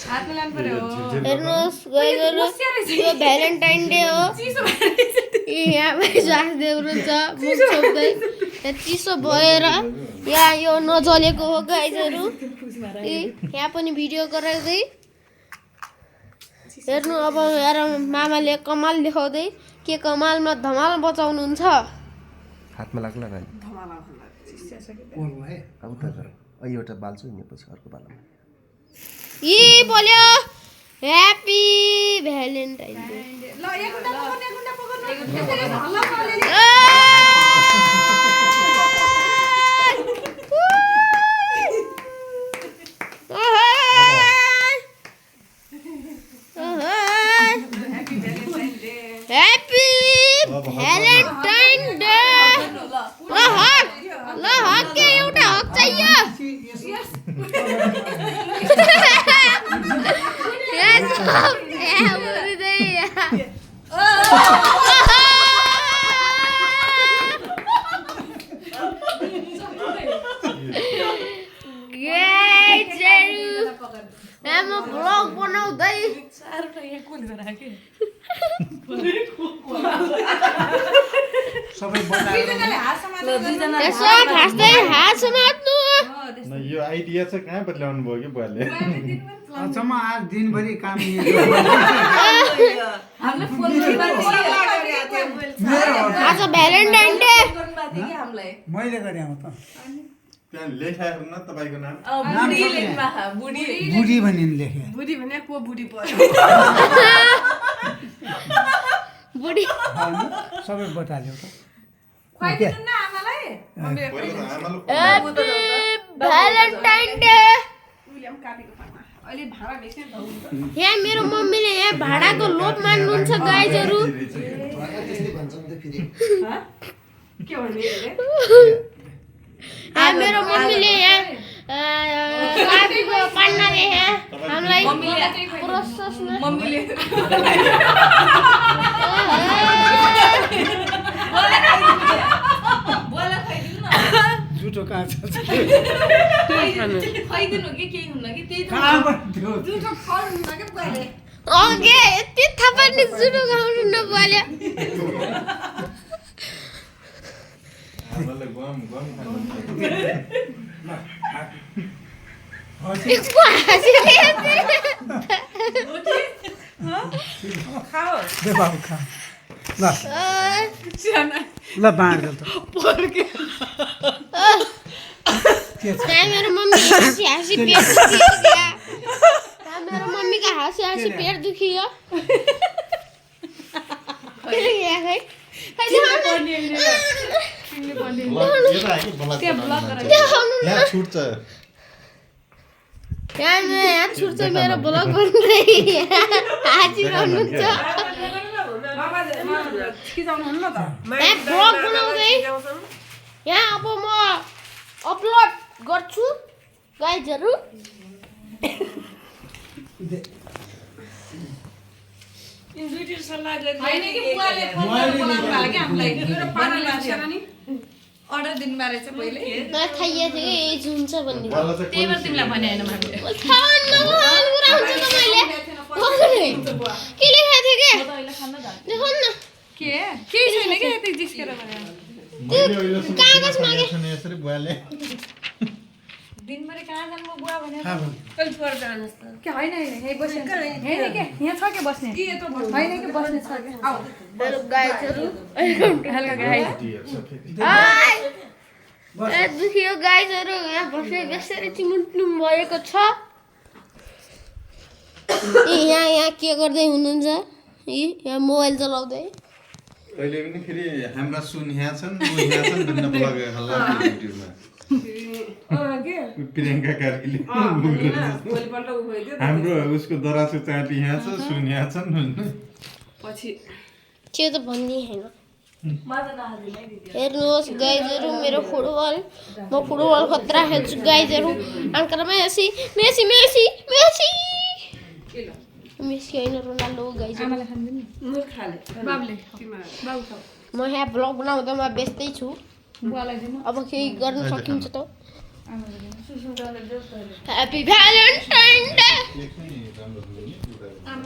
हेर्नुहोस् गाइजहरु यो Valentine day हो यहाँ श्वास देउनुहुन्छ मुख छोप्दै चिसो भएर यहाँ यो नजलेको हो गाइजहरु यहाँ पनि भिडियो गराउँदै हेर्नु अब हेर मामाले कमाल देखाउँदै के कमालमा धमाल बचाउनुहुन्छ हातमा लाग्ला नि एउटा बाल्छु नि पछि अर्को बालमा यी बोल्यो ह्यापी भ्यालेन्टाइन डे ल एक गुण्डा पकड्नु ह्यापी भ्यालेन्टाइन डे ल हक के एउटा हक चाहियो म भ्लग बनाउँदै यो आइडिया चाहिँ कहाँ बदलाउनु भयो कि बुवाले अचम्म आज दिनभरि काम आज भ्यालेन्टाइन डे मैले गरेँ त त्यहाँ लेखाएर न तपाईँको नाम बुढी भनी लेखेँ बुढी भने को बुढी पर्यो बुढी सबै बताल्यो त खुवाइदिनु न आमालाई ह्यापी भ्यालेन्टाइन डे उहिले काटेको पामा अहिले भाडा बेच्ने त यहाँ मेरो मम्मीले यहाँ भाडाको लोभ मान्नुहुन्छ गाइजहरु के भन्ने रे मेरो मम्मीले यहाँ कापीको पान्नाले यहाँ हामीलाई प्रोसेसमा मम्मीले बोला खाइदिनु न जुठो कहाँ छ खाइदिनु के केही हुन्न कि त्यही कहाँबाट थियो जुठो खाउनु न के पहिले ओके यति थापाले जुठो खाउनु नपर्यो आमालाई गम खानु खाओ दे बाबु खा ल ल बाँड्दै त मेरो मम्मी हाँसी हाँसी पेट दुखियो क्या मेरो मम्मीको हाँसी हाँसी पेट दुखियो यहाँ छुट्छ यहाँ छुट्छ मेरो ब्लग भन्दै हाँसिरहनुहुन्छ ब्लग बनाउँदै यहाँ अब म अपलोड गर्छु गाइजहरु अर्डर दिनु बारे चाहिँ पहिले मलाई थाहा थियो कि एज हुन्छ भन्ने त्यही भएर तिमीलाई भने हैन मैले के लेखा थियो के देखाउन न के केही छैन के यति जिस्केर भने कागज मागे यसरी बुवाले दिनभरि कहाँ जानु बुवा भने खा भन कल छोड जानुस् त के हैन हैन यही बस्ने हैन के यहाँ छ के बस्ने हैन के बस्ने छ के आऊ हेलो गाइजहरु हल्का गाइस ए दुखियो गाइजहरु यहाँ बसे बेसरी चिमुट्नुम भएको छ यहाँ के गर्दै हुनुहुन्छ यहाँ मोबाइल चलाउँदै अहिले पनि फेरि हाम्रा सुन यहाँ छन् यहाँ छन् भन्ने ब्लग हल्ला युट्युबमा प्रियङ्का कार्कीले हाम्रो उसको दरासु चाँटी यहाँ छ सुन यहाँ छन् पछि त्यो त भन्ने हैन हेर्नुहोस् गाइजहरु मेरो फुटबल म फुटबल खतरा खेल्छु गाइजहरु uncle Messi Messi Messi Messi Messi हैन रोनाल्डो गाइजहरु म यहाँ ब्लग बनाउँदा म व्यस्तै छु अब केही गर्न सकिन्छ त ह्यापी भ्यालेन्टाइन डे राम्रो हुने नि एउटा